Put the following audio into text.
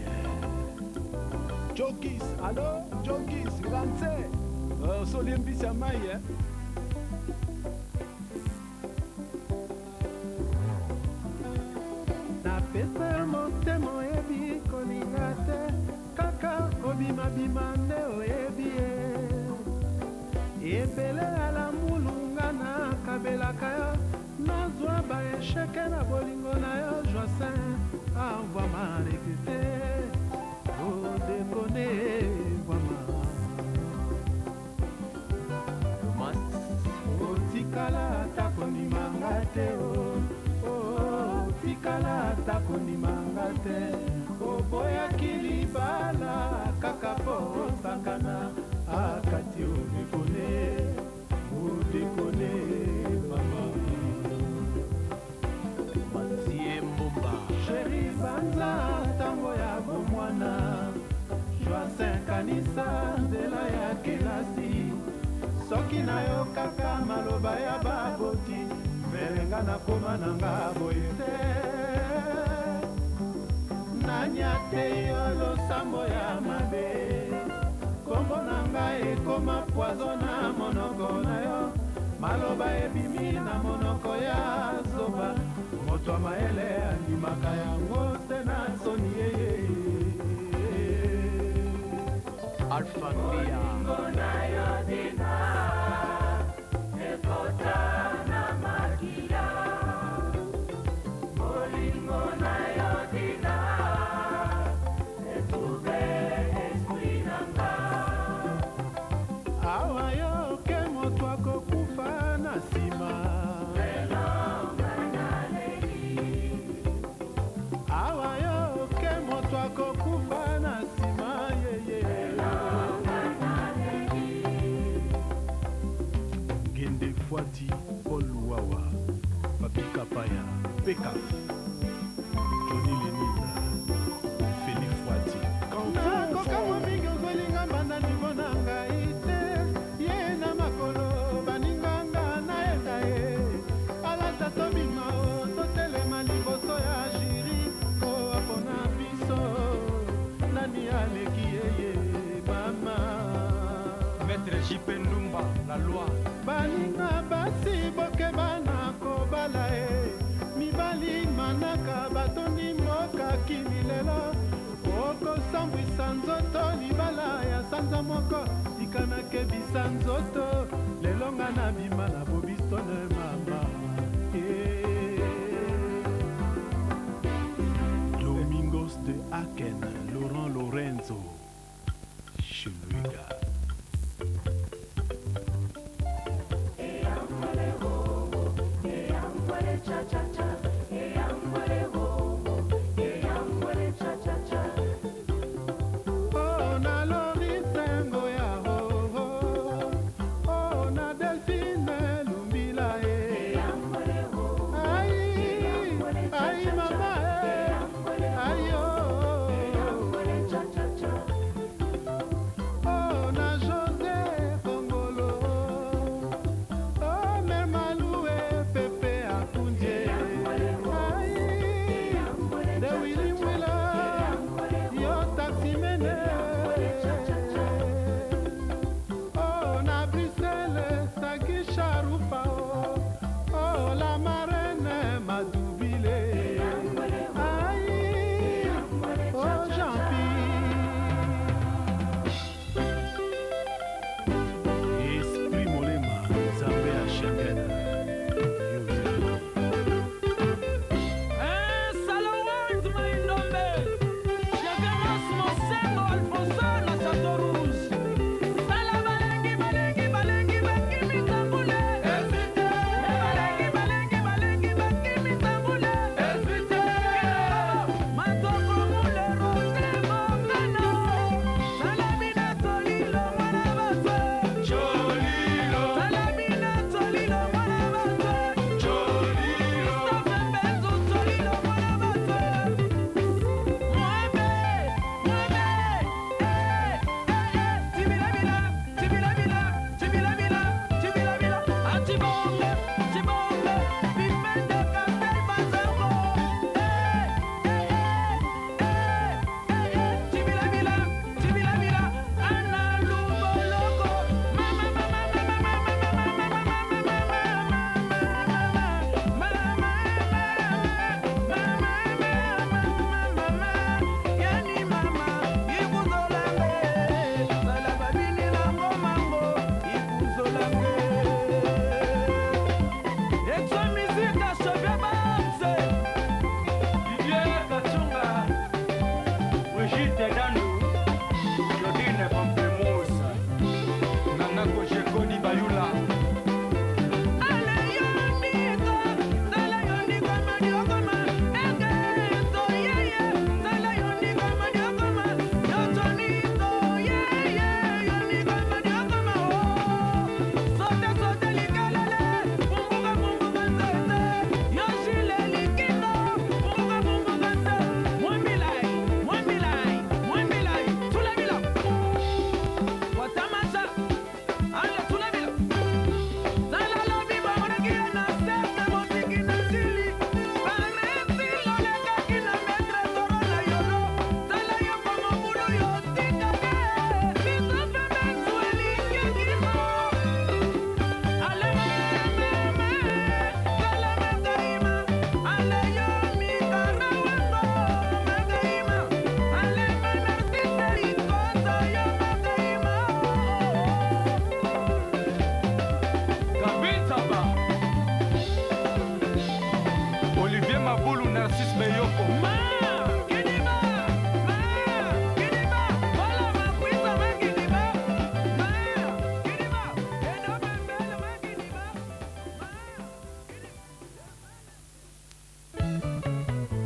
Mai Jokis, allo Jokis, grande osolie mbisi ya mai eh? Napesa yo motema oyebi kolinga te, kaka kobimabima nde oyebi ye. Ebele ya lamulu nga nakabelaka yo, nazwa ba echec na bolingo na yo Joacin envoie-moi regrette, oh déconne envoie-moi. Otikala ata kondima nga te oh, oh, otikala ata kondima nga te. Oboyaki libala kaka po osakana akati odekone, odekone mama. Matie Mbomba. Chéri banza ntango ya bomwana, Joacin kanisa nzela ya kelasi. Soki nayokaka maloba ya baboti, mbele nga nakoma na nga boye te. Nani ateyi yo losambo ya mabe? Kombo na ngai ekoma poison na monoko na yo. Maloba ebimi na monoko ya zoba, moto ya mayele andimaka yango te na soni yeye. Alpha Mbia. Awa yo ke moto akokufa na nsima. Awa yo ke moto akokufa na nsima yeye. Ngende Fwati, Paul Luwawa, Papi Kapaya, Pekaf, Johnny Lenine, Feli Fwati. Nakokamwa mingi ozwelinga mbanda nivo na ngai te. Ye na makolo baninganga nayenda ye. Alata tobima o totelema liboso ya jiri. O apona biso nani aleki yeye mama. Maître JP Ndumba, la loi. Baninga basi bokeba na kobala e. Mibali manaka batondi mboka kimi lelo. Okosambwisa nzoto libala ya sanza moko. Tika nakebisa nzoto lelo nga nabima na Bobistone mama. Eh. Domingos de Aken, Laurent Lorenzo, Chiluiga.